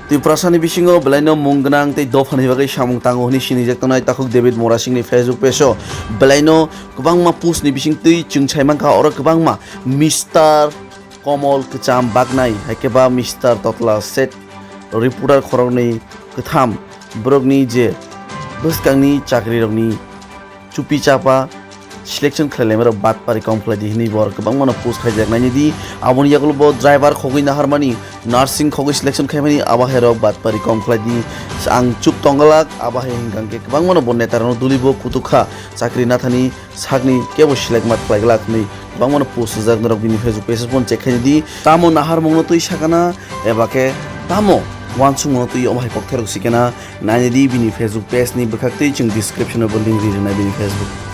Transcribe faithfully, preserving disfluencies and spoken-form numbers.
Tiprasani bisingo belaino mung gwnang tei dophani bagwi samung tango hwnwi sinijak tongnai takhuk David Murasingni Facebook page-o belaino kwbangma post-ni bisingtwi chwng sai mankha, oro kwbangma Mister Komol Kwcham Baknai, hai khe ba Mister Totla set reporter khoroknwi kwtham borokni je bwskangni chakrirokni chupi chapa selection khlailaimarok batpari kom khlai di hwnwi bo kwbangmano post khaijak. Naini di, aboni yagulo bo driver khogwi naharmani, nursing khogwi selection khaimani, abo hai rok batpari kom khlai di. Ang chup tonggalak, abo hai hwnkha hwnkhe kwbangmano bo netarokno duli bo kutuk kha, chakri nathani sakni kebo select ma khlai glak hwnwi kwbangmano post rijak. Norok bini Facebook page phone check khaini di, tamo naharmungno twi sakana eba khe tamo uansukmungno twi omo hai kokthairok sikena. Naini di bini Facebook page ni bwkhak twi chwng description o bo link ri rwnai bini Facebook.